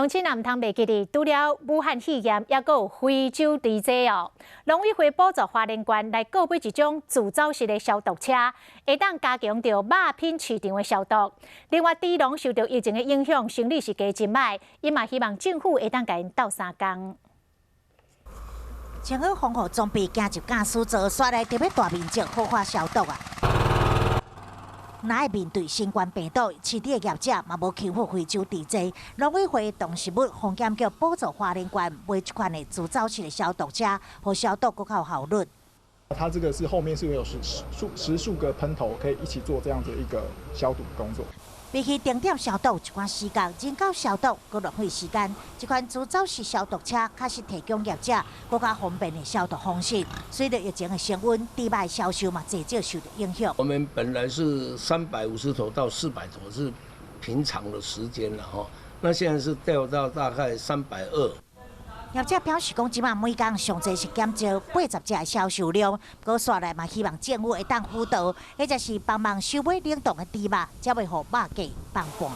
鄉親仔毋通袂記得，除了武漢肺炎，抑閣有非洲豬瘟哦。農委會補助花蓮縣來購買一種自走式的消毒車，會當加強著肉品市場的消毒。另外，豬農受著疫情的影響，生理是加真䆀，伊嘛希望政府會當共𪜶鬥相共。穿好防護裝備，行入駕駛座，紲來特別大面積火化消毒啊！若愛面對新冠病毒，飼豬的業者嘛無輕忽非洲豬瘟。農委會動食物風險局補助花蓮縣買這款的自走式的消毒車，予消毒閣較有效率。它這個是後面是有十數個噴頭，可以一起做這樣子一個消毒工作。比起定點消毒，一寡死角，人口消毒閣浪費時間。這款自走式消毒車確實提供業者閣較方便的消毒方式。隨著疫情的升溫，豬肉銷售嘛濟少受著影響。我們本來是350頭到400頭是平常的時間了哈，那現在是掉到大概320。業者表示講，這馬每工上濟是減少80隻的銷售量，不過紲來嘛希望政府會當輔導，或者是幫忙收買冷凍的豬肉，才袂予肉價崩盤。